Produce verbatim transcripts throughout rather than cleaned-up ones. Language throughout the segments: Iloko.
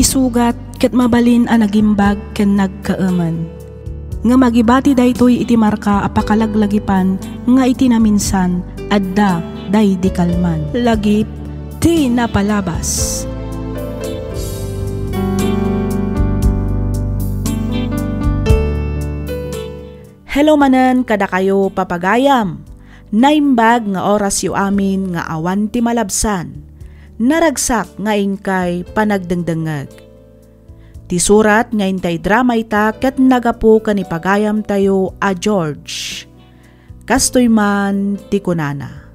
Sugat ket mabalin a nagimbag ken nagkaemen. Ngem agibati daytoy iti marka a pakalaglagipan nga iti naminsan, adda daydi kalman. Lagip ti napalabas. Hello manen kadakayo, papagayam. Naimbag nga orasyo amin nga awan ti malabsan. Naragsak nga inkay panagdengdengngeg. Ti surat nga intay drama ita ket nagapu ken ni pagayamtayo a George. Kastoy man ti kunana,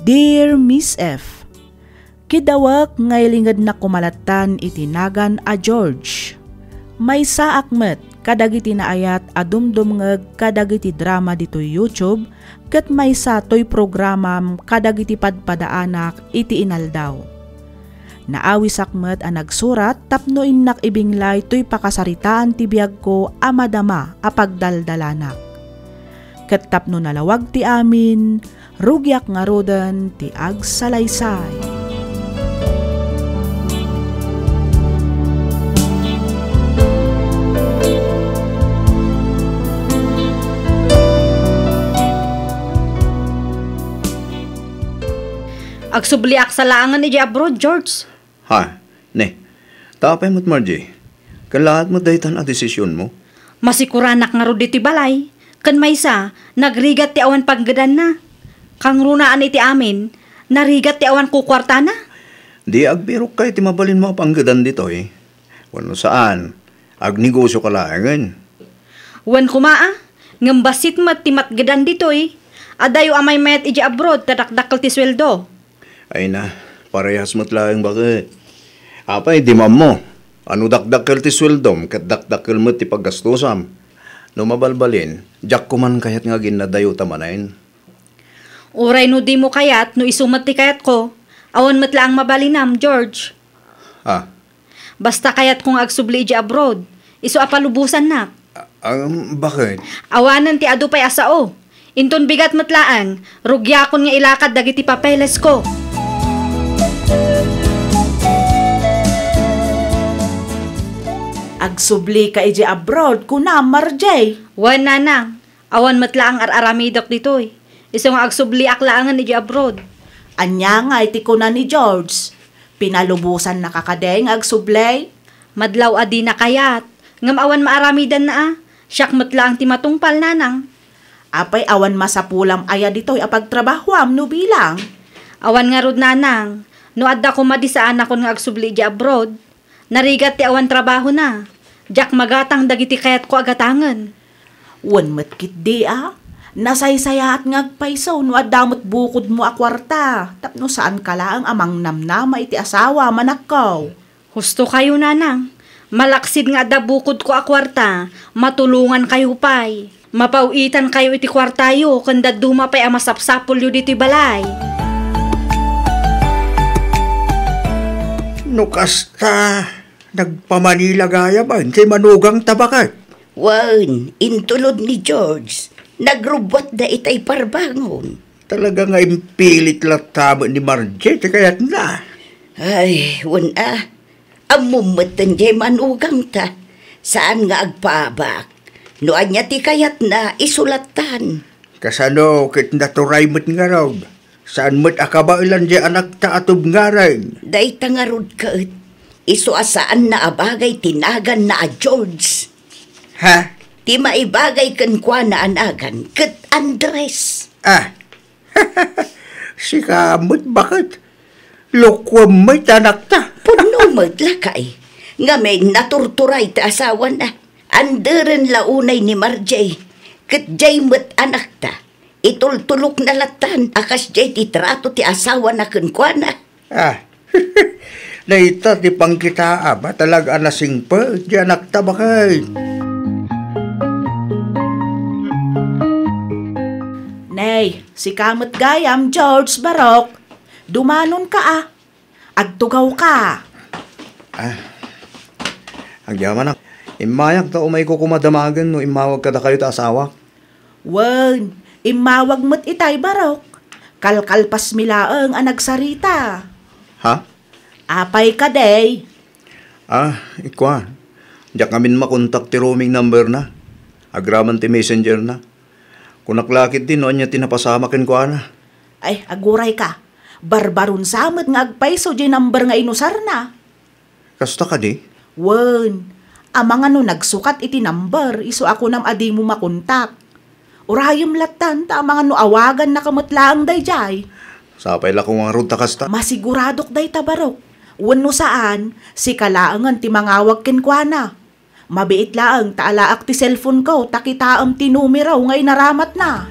Dear Miss F, kidawek nga ilingednak koma lattan iti nagan a George. Maysaak met kadagiti naayat a dumdumngeg kadagiti drama ditoy YouTube ket maysa toy programam kadagiti padpadaanak iti inaldaw. Naawisak met a nagsurat tapno innak ibinglay toy pakasaritaan ti biagko a madama a pagdaldalanak. Ket tapno nalawag ti amin, rugiak ngaruden ti agsalaysay. Agsubliak sa laengen idiay abroad, George. Ha? Ne. Ta apay met, Margie? Kallaat met daytan a desisionmo? Masikuranak ngarud ditoy balay. Ken maysa, nagrigat ti awan panggedanna. Kangrunaan iti amin, narigat ti awan kukuartana. Di agbirokka iti mabalinmo a panggedan ditoy. Wenno saan, agnegosioka laengen. Wen koma a, ngem bassit met ti matgedan ditoy. Adayo a maymayat idiay abroad ta dakdakkel ti sueldo. Ay na, parehas met laeng baket. Apay, di mo ammo a no dakdakkel ti sueldom ket dakdakkel met ti paggastusam. No mabalbalin, diak koman kayat nga aginnadayo ta manen. Uray no dimo kayat, no isu met ti kayatko, awan met laeng mabalinam, George. Ah, Basta kayatko nga agsubli idiay abroad, isu a palubosannak. Ah, um, baket? Awanen ti adu pay a sao. Inton bigat met laeng, rugiakon nga ilakad dagiti papelesko. Agsublika idiay abroad, kunam, Marjay? Wen, nanang. Awan met laeng ar-aramidek ditoy. Isu nga agsubliak laengen idiay abroad. Ania ngay ti kuna ni George? Pinalubosannaka kadi nga agsubli? Madlaw a dina kayat, ngem awan maaramidanna a. Siak met laeng ti matungpal, nanang. Apay awan masapulam aya ditoy a pagtrabahoam no bilang? Awan ngarud, nanang. No adda koma di saanakon nga agsubli idiay abroad, narigat ti awan trabahona. Diak magatang dagiti kayatko a gatangen. Wen met ketdi a, nasaysayaat nga agpayso no adda met bukodmo a kuarta, tapno saanka laeng a mangnamnama iti asawa, manakkaw. Husto kayo, nanang. Malaksid nga adda bukodko a kuarta, matulongan kayo pay. Mapaw-itan kayo iti kuartayo ken dadduma pay a masapsapulyo ditoy balay. No kasta, nagpamanila gayam, ay, kay manugangta baket. Wen, intulod ni George, nagrubbuatda itay parbangon. Talaga nga impilit latta met ni Marjay ti kayatna. Ay, wen a. Ammom metten jay manugangta. Saan nga agpaabak. No ania ti kayatna, isu lattan. Kasano ket naturay met ngarud? Saan met a kabaelan jay anakta a tubngareng? Dayta ngarud ket, isu a saanna a bagay ti naganna a George. Ha? Ti maibagay kenkuana a nagan ket Andres. Ah, sika met baket. Lokoem met anakta. Pudno met lakay. Ngamin, naturturay ti asawana. Anderen la unay ni Marjay. Ket jay met anakta. Itultulokna lattan a kasjay ti trato ti asawana kenkuana. Ah, dayta ti pangkitaam a talaga a nasingpet ti anakta, baket. Nay, sika met gayam, George, barok. Dumanonka a. Agtugawka. Ah, agyamanak. Immayak ta umayko koma damagen no immawag kadakayo ti asawak. Wen, immawag met itay barok. Kalkalpasmi laeng a nagsarita. Ha? Apay kadi? Ah, ikua. Diak ngamin makontak ti roaming number na. Agraman ti messenger na. Kunak la ketdi no ania ti napasama kenkuana. Ay, aguray ka. Barbarun sa met nga agpayso diay number nga inusarna. Kasta kadi? Wen, amangan no nagsukat iti number, isu a kunam a dimo makontak. Urayem lattan, ta amangan no awagannak met laeng daydiay. Sapay la koma ngarud ta kasta. Masiguradok dayta, barok. Wenno saan, sika laengen ti mangawag kenkuana. Mabiit laeng ta alaak ti cellphone-ko ta kitaem ti numero nga inaramatna.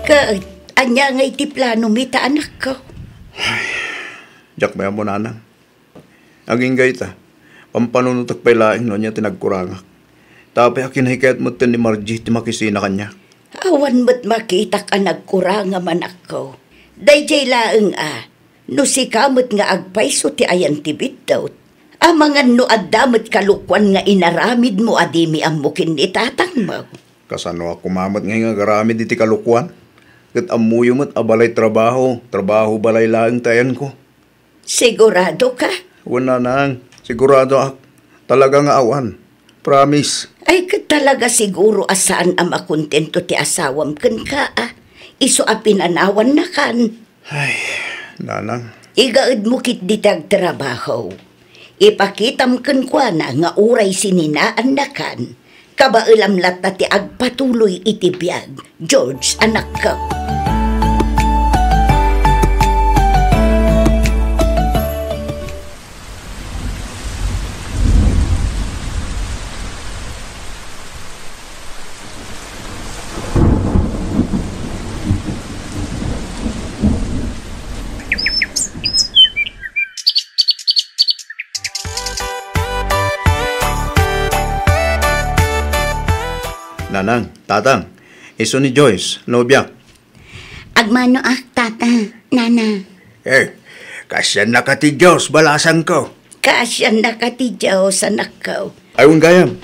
Ket, ania ngay ti planomi ta, anakko? Diak met ammo, nanang. Agingga ita, pampanunotek pay laeng no ania ti nagkurangak. Ta apay a kinahikayat metten ni Margie ti makisina kaniak? Awan met makitak a nagkurangam, anakko. Daydiay laeng a, no sika met nga agpayso ti ayan ti biddut, amangan no adda met kalokuan nga inaramidmo a dimi ammo ken ni tatangmo. Kasanoak koma met ngay nga agaramid iti kalokuan? Ket ammoyo met a balay trabaho, trabaho balay laeng ti ayanko. Sigurado ka? Wen, nanang, siguradoak. Talaga nga awan. Promise. Ay, ket talaga siguro a saan a makontento ti asawam kenka, a. Isu a pinanawannakan. Ay, nanang. Igaedmo ketdi ti agtrabaho. Ipakitam kenkuana nga uray sininaannakan. Kabaelam latta ti agpatuloy iti biag, George, anakko. Nanang, tatang, isu ni Joyce, nobiak. Agmanoak, tata, nana. Eh, kaasiannaka ti Dios, balasangko. Kaasiannaka ti Dios, anakko. Ay, wen gayam,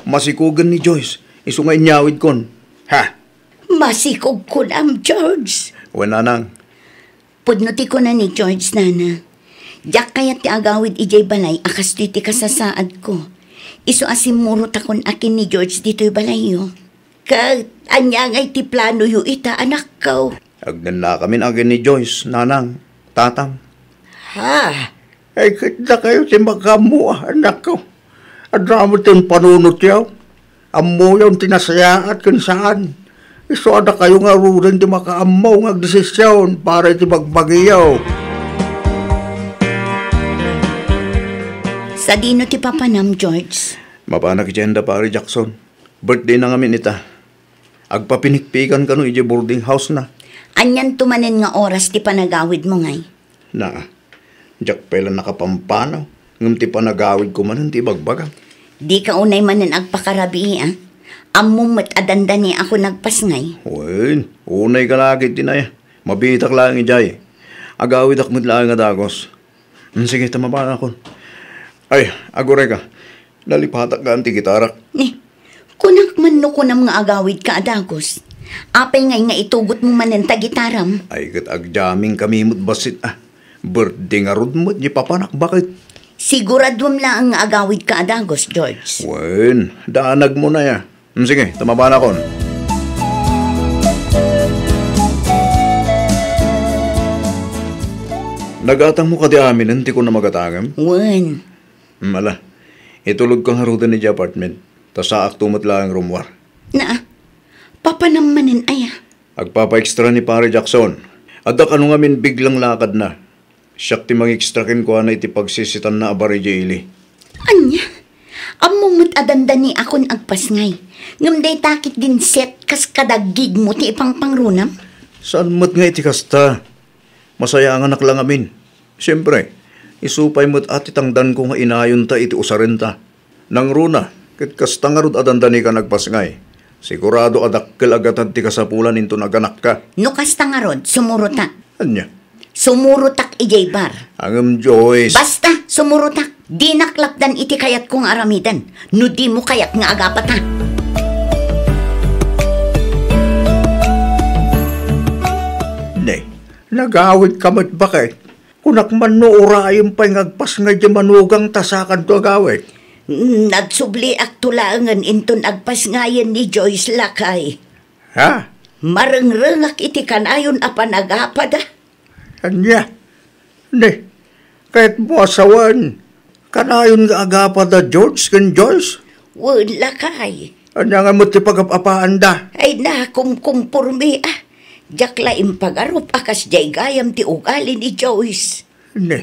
masikogen ni Joyce, isu nga inyawidkon. Ha? Masikog kunam, George. Wen, nanang. Pudno ti kuna ni George, nana. Diak kayat ti agawid idiay balay a kastoy ti kasasaadko. Isu a simmurotakon a ken ni George ditoy balayyo. Ket ania ngay ti planoyo ita, anakko? Agnannakamin a ken ni Joyce, nanang, tatang. Ha? Ay, ket dakayo ti makaammo, a, anakko. Adda met ti panunotyo. Ammoyon ti nasayaat ken saan. Isu a dakayo ngaruden ti makaammo nga agdesision para iti bagbagiyo. Sadino ti papanam, George? Mapanak idiay anda, Pare Jackson. Birthday na ngamin ita. Agpapinikpikan kano idiay boarding house na. Anianto manen nga oras ti panagawidmo ngay? Na, diak pay la nakapampanaw, ngem ti panagawidko manen ti ibagbagak. Dika unay manen agpakarabii, a. Ammom met a dandaniakon agpasngay. Wen, unayka la ketdi, nay. Mabiitak laeng idiay. Agawidak met laeng a dagus. Mm, sige, ta mapanakon. Ay, agurayka. Nalipatak laeng ti gitarak. Ni, kunak man no kunam nga agawidka a dagus. Apay ngay nga itugotmo manen ta gitaram? Ay, ket agjamming kami met bassit, a. Birthday ngarud met diay papanak, baket. Siguraduam laeng nga agawidka a dagus, George. Wen, daanagmo na ya. Mm, sige, ta mapanakon. Nagatangmo kadi aminen ti kunam a gatangem? Wen. Mm, ala. Itulogka ngaruden idiay apartment. Ta saakto met laeng rummuar. Na, papanam manen aya? Agpapa-extra ni Pare Jackson. Adda kano ngamin biglang lakadna. Siak ti mang-extra kenkuana iti pagsisitanna a bar idiay ili. Ania? Ammom met a dandaniakon agpasngay. Ngem dayta ketdin set kas kadagigmo ti ipangpangrunam? Saan met nga iti kasta? Masayaanganak la ngamin. Siempre, isu pay met a ti tangdanko nga inayonta iti usarenta. Nangruna, ket kasta ngarud a dandanikan agpasngay. Sigurado a dakkel a gatad ti kasapulan inton aganakka. No kasta ngarud, sumurotak. Ania? Sumurotak idiay bar. Ngem, Joyce. Basta, sumurotak. Dinak lapdan iti kayatko nga aramiden. No dimo kayat nga agapata. Ne, Nagawidka met, baket. Kunak man no urayem pay nga agpasngay diay manugang ta sakanto agawid. Mm, nagsubliakto laengen inton agpasngayen ni Joyce, lakay. Ha? Marengrengak iti kanayon a panagapada. Ania? Ni, kayatmo a sawen, kanayon nga agapada George ken Joyce? Wen, lakay. Ania nga met ti pagap-apaanda? Ay, nakumkumpormi, a. Diak la impagarup a kasdiay gayam ti ugali ni Joyce. Ni,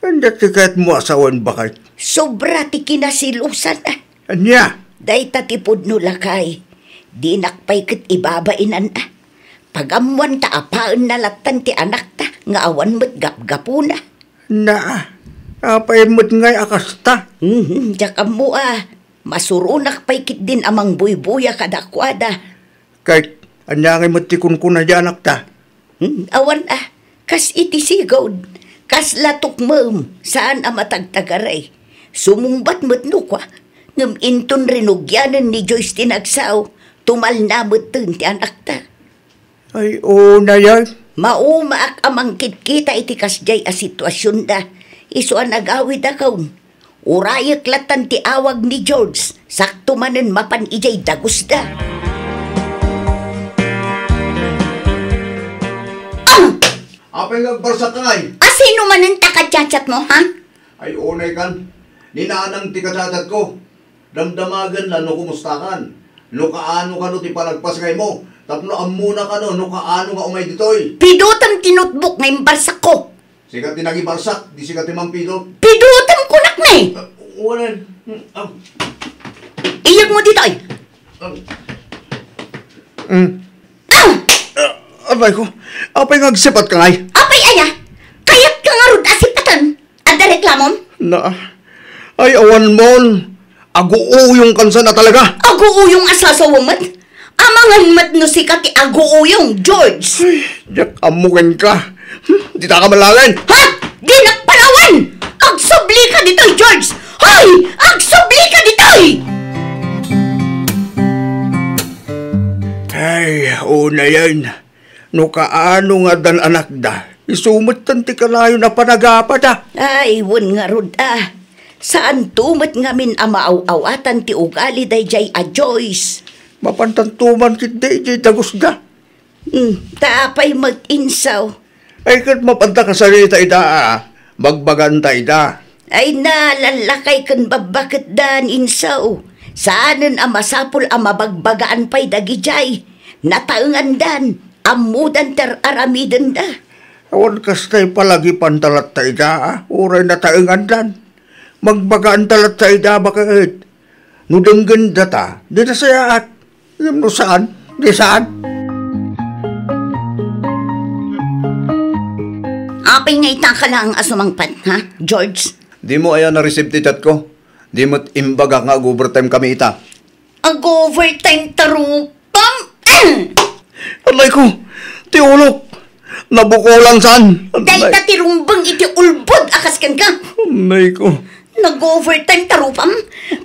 ania ti kayatmo a sawen, baket? Sobra ti kinasilosan, a. Ania? Dayta ti pudno, lakay. Dinak pay ket ibabainan, a. Pagammoan ta apaenna lattan ti anakta nga awan met gapgapuna. Na, apay met ngay a kasta? Mhm, diak ammo, a. Masuronak pay ketdin a mangbuybuya kadakuada. Ket ania ngay met ti kunkuna diay anakta? Hmm, awan a, kas iti sigud, kasla tukmem, saan a matagtagaray. Sumungbat met no kua, ngem inton rinugianen ni Joyce ti nagsao, tumalna metten ti anakta. Ay, unayen. Maumaak a mangkitkita iti kasdiay a situasionda, isu a nagawidakon. Urayek lattan ti awag ni George, sakto manen mapan idiay dagusda. Ah! Apay nga agbarsak ka ngay? A, sino manen ta kachat-chatmo, ha? Ay, unay kan. Ni nanang ti kachat-chatko. Damdamagenna no kumustakan. No kaano kano ti panagpasngaymo. Tapno ammona kano no kaano nga umay ditoy. Pidutem ti notebook nga imbarsakko. Sika ti nangibarsak, di sika ti mampidot. Pidutem kunak ne. Ah, uwanen. Hmm, ah. Iyegmo ditoy. Ah. Hmm. Ah! Ah, abay ko, apay nga agsipat ka ngay? Apay aya? Kayat ka ngarud a sipaten? Adda reklamom? Na, ay, awan mon. Aguuyong kansan a talaga. Aguuyong a sasawa met? Amangan met no sika ti aguuyong, George. Ay, diak ammo kenka. Hmm, dita ka malawen. Ha? Dinak palawen! Agsubli ka ditoy, George! Hoy! Agsubli ka ditoy! Ay, unayen. No kaano nga addan anakda, isu metten ti kanayon a panagapada. Ay, wen ngarud a. Saanto met ngamin a maaw-awatan ti ugali daydiay a Joyce. Mapantanto man ketdi idiay dagusda. Hmm, ta apay met, insaw? Ay, ket mapanta kasarita ida a. Bagbaganta ida. Ay, nalallakay ken babbaketdan, insaw. Saanen a masapul a mabagbagaan pay dagidiay. Nataengandan. Ammodan ti ar-aramidenda. Awan kastay palagipanta latta ida, a, uray nataengandan. Magbagaanta latta ida, baket. No denggenda ta, di nasayaat. Ngem no saan, di saan. Apay nga ita ka laeng a sumangpet, ha, George? Dimo aya na-receive ti chat ko? Di met imbagak nga ag-overtime kami ita. Ag-overtime ta rupam? Anay ko, ti ulok. Nabukolan san. Dayta ti rumbeng iti ulbod a kas kenka. Anay ko. Nag-overtime ta rupam?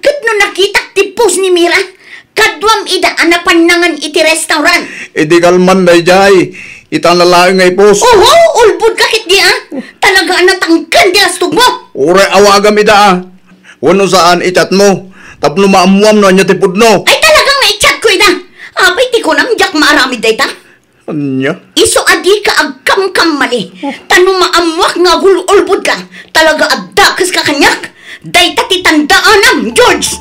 Ket no nakitak ti post ni Mira, kaduam ida a napannangan iti restaurant. Idi kalman daydiay, ita na laeng nga i-post. Oho, ulbod ka ketdi a. Talaga a natangken ti astugmo. Uray awagam ida a. Wenno saan, i-chat mo. Tapno maammuam no ania ti pudno. Ay, talaga nga i-chat ko ida. Apay ti kunam, diak maaramid dayta. Ania? Isu a dika agkamkammali. Ta no maammuak nga agul-ulbod ka, talaga a dakes ka kaniak. Dayta ti tandaanam, George!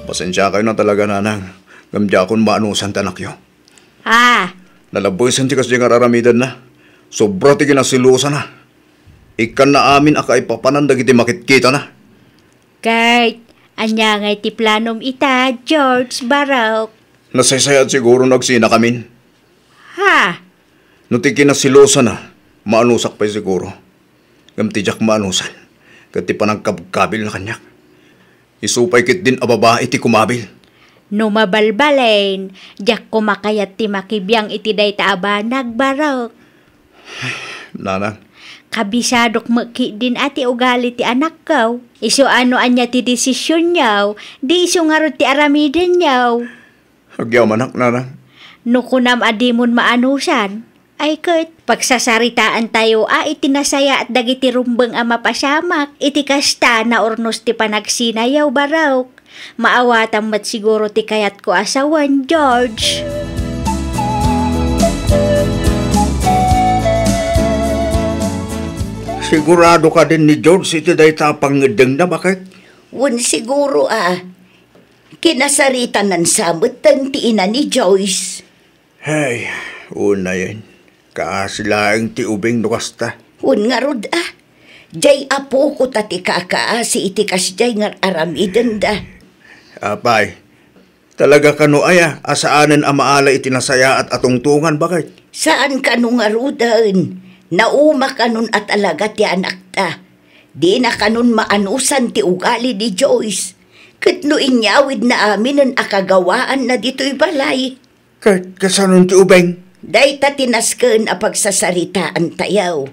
Pasensiakayo na talaga, nanang. Ngem diakon maanusan ti anakyo. Ah. Nalabesen ti kasdi nga ar-aramidenna. Sobra ti kinasilosanna. Ikkanna amin a kaipapanan dagiti makitkitana. Kurt, ania ngay ti planom ita, George, Barok? Nasaysayaat siguro no agsinakamin. Ha? No ti kinasilosanna, maanusak pay siguro. Ngem ti diak maanusan, ket ti panangkabkabilna kaniak. Isu pay ketdin a babai ti kumabil. No mabalbalin, diak koma kayat ti makibiang iti dayta a banag, Barok. Nanang. Kabisadok met ketdin a ti ugali ti anakko. Isu a no ania ti desisionyo, di isu ngarud ti aramidenyo. Agyamanak, nanang. No kunam a dimon maanusan, ay ket, pagsasaritaantayo a iti nasayaat dagiti rumbeng a mapasamak, iti kasta, naurnos ti panagsinayaw, barok. Maawatan met siguro ti kayatko a sawen, George. Sigurado kadin ni George iti dayta a pangngeddengna, baket? Wen, siguro a. Kinasaritanan sa metten ti ina ni Joyce. Hay, unayen. Kaasi laeng ti ubing no kasta. Wen ngarud a. Jay apoko ta ti kakaasi iti kasjay nga aramidenda. Apay, talaga kano aya a saanen a maala iti nasayaat a tungtungan, baket? Saan kano ngaruden. Nauma kanon a talaga ti anakta. Dina kanon maanusan ti ugali ni Joyce. Ket no inyawidna aminen a kagawaanna ditoy balay. Ket kasanon ti ubing? Dayta ti nasken a pagsasaritaantayo.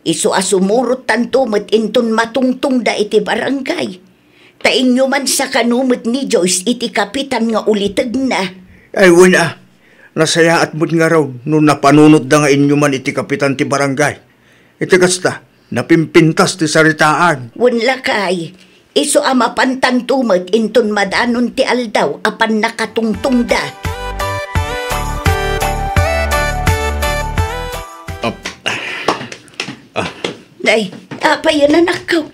Isu a sumurottanto met inton matungtongda iti barangay. Ta inyumansa kano met ni Joyce iti kapitan nga ulitegna. Ay, wen a. Nasayaat met ngarud no napanunotda nga inyuman iti kapitan ti barangay. Iti kasta, napimpintas ti saritaan. Wen lakay, isu a mapantanto met inton madanon ti aldaw a pannakatungtongda. Ah, ah. Nay, apay a, anakko?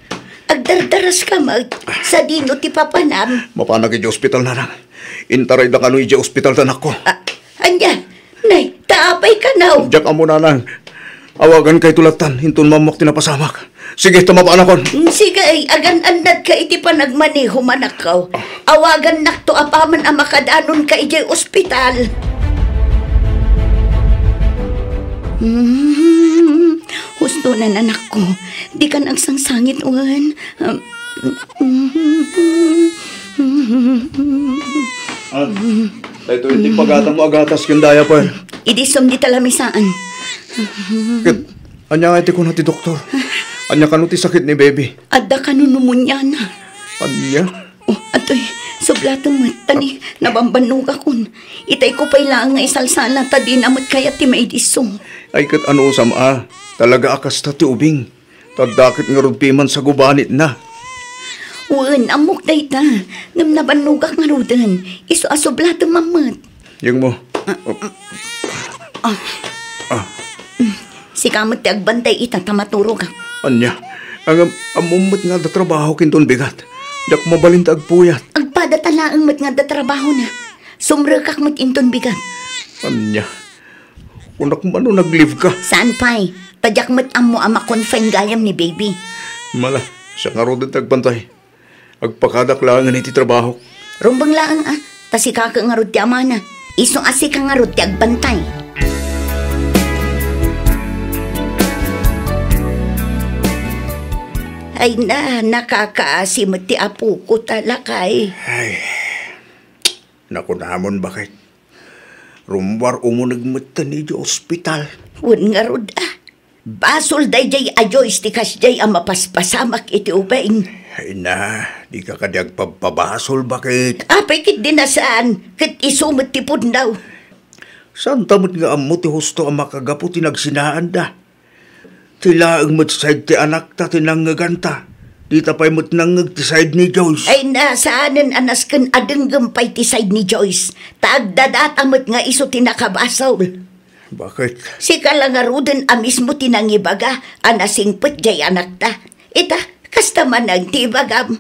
Agdardaraska met. Sadino ti papanam? Mapanak idiay ospital, nanang. Intarayda kano idiay ospital ti anakko. Ah, ania? Nay, ta apay kano? Diak ammo, nanang. Awaganka ito lattan, inton maammoak ti napasamak. Sige, ta mapanakon. Mm, sige, ay, agan-annadka iti panagmanehom, anakko. Awagannakto apaman a makadanonka idiay ospital. Mm, husto na, anakko. Dika agsangsangit, wen. Um, Ah, daytoy ti pagatam mo a gatas ken diaper. Idi sum di talamisaan. Ket, ania nga iti kuna ti doktor? Ania kano ti sakit ni baby? Adda kano pneumonia na. Ania? Oh, atoy, sublatem met, ta ni, nabambannogakon. Itayko pay laeng nga isalsala, ta dina met kayat ti maidisso. Ay, ket anusam a, talaga a kasta ti ubing. Ta dakket ngarud piman sa gubanitna. Wen, ammok dayta. Ngem nabannogak ngaruden. Isu a sublatem met. Yengmo. Ah, ah. Ah. Sika met ti agbantay ita ta maturogak. Ania? Ngem, ammom met nga adda trabaho ken don bigat. Diak mabalin ta agpuyat. Agpada ta laeng met nga adda trabahona. Sumrekak met inton bigat. Ania? Kunak man no nag-leave ka. Saan pay? Ta diak met ammo a ma-confine gayam ni baby. Mala, siak ngaruden ti agbantay. Agpakadak laengen iti trabahok. Rumbeng laeng a, ta sika ket ngarud ti amana. Isu a sika ngarud ti agbantay. Ay na, nakakaasi met ti apok, ta lakay. Ay, nakunamon, baket. Rummuar umuneg metten idiay ospital. Wen ngarud a. Basol daydiay a Joyce ti kasdiay a mapaspasamak iti ubing. Ay na, dika kadi agpabpabasol, baket? Apay ketdi a saan, ket isu met ti pudno. Saanta met nga ammo ti husto a makagapu ti nagsinaanda. Ti laeng met side ti anakta ti nangngeganta. Dita pay met nangngeg ti side ni Joyce. Ay na, saanen a nasken a denggem pay ti side ni Joyce. Ta agdadata met nga isu ti nakabasol. Baket? Sika la ngaruden a mismo ti nangibaga a nasingpet diay anakta. Ita, kasta manen ti ibagam.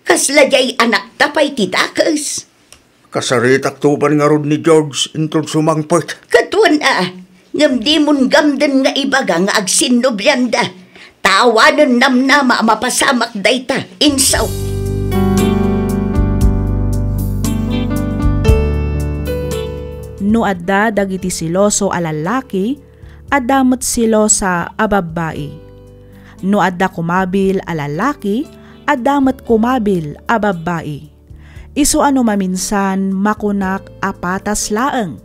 Kasla diay anakta pay ti dakes. Kasaritakto pay ngarud ni George inton sumangpet. Ket wen a, ngem dimon gamden nga ibaga nga agsinnoblianda. Ta awanen namnama a mapasamak dayta, insaw. No adda dagiti seloso a lallaki, adda met selosa a babbai. No adda kumabil a lallaki, adda met kumabil a babbai. Isu a no maminsan, makunak a patas laeng.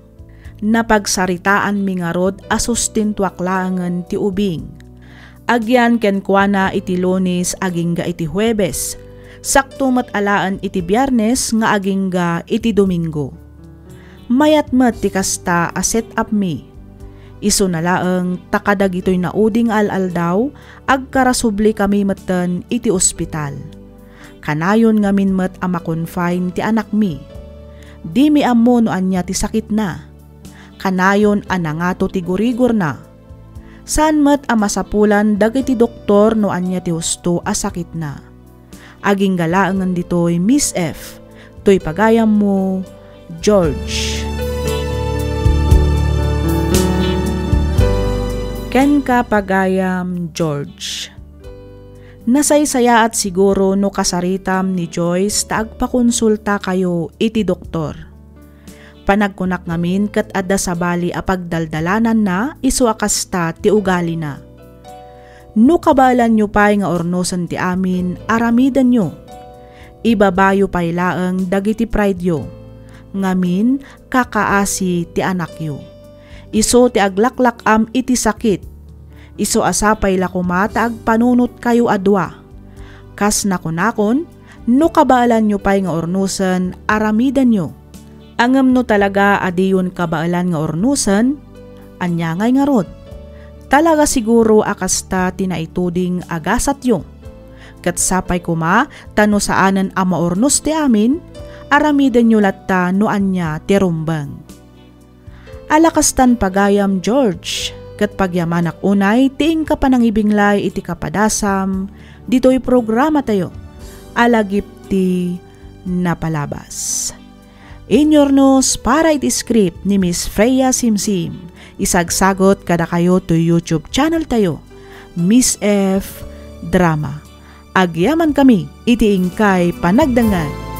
Napagsaritaanmi ngarud a sustintuak laengen ti ubing. Agyan kenkuana iti Lunes agingga iti Huebes, sakto met alaen iti Biernes nga agingga iti Domingo. Mayat met ti kasta a set-up mi. Isuna laeng ta kadagitoy naudi nga al-aldaw, agkarasubli kami metten iti ospital. Kanayon ngamin met a ma-confine ti anakmi. Dimi ammo no ania ti sakitna. Kanayon a nangato ti gurigorna. Saan met a masapulan dagiti doktor no ania ti husto a sakitna. Agingga laengen ditoy, Miss F. Toy pagayammo, George. Kenka, pagayam George. Nasaysayaat siguro no kasaritam ni Joyce ta agpakonsultakayo iti doktor. Panagkunak ngamin ket adda sabali a pagdaldalananna isu a kasta ti ugalina. No kabaelanyo pay nga urnosen ti amin, aramidenyo. Ibabayo pay laeng dagiti pride-yo. Ngamin, kakaasi ti anakyo. Isu ti aglaklak-am iti sakit. Isu a sapay la koma ta agpanunotkayo a dua. Kas nakunakon, no kabaelanyo pay nga urnosen, aramidenyo. Ngem no talaga a diyon kabaelan nga urnosen, ania ngay ngarud? Talaga siguro a kasta ti naituding a gasatyo. Ket sapay koma ta no saanen a maurnos ti amin, aramidenyo latta no ania ti rumbeng. Ala kastan pagayam, George, ket pagyamanak unay ti inka panangibinglay iti kapadasam ditoy programatayo a Lagip ti Napalabas. Inyurnos para iti script ni Miss Freya Simsim. Isagsagot kadakayo toy YouTube channel tayo, Miss F Drama. Agyamankami iti inkay panagdengngeg.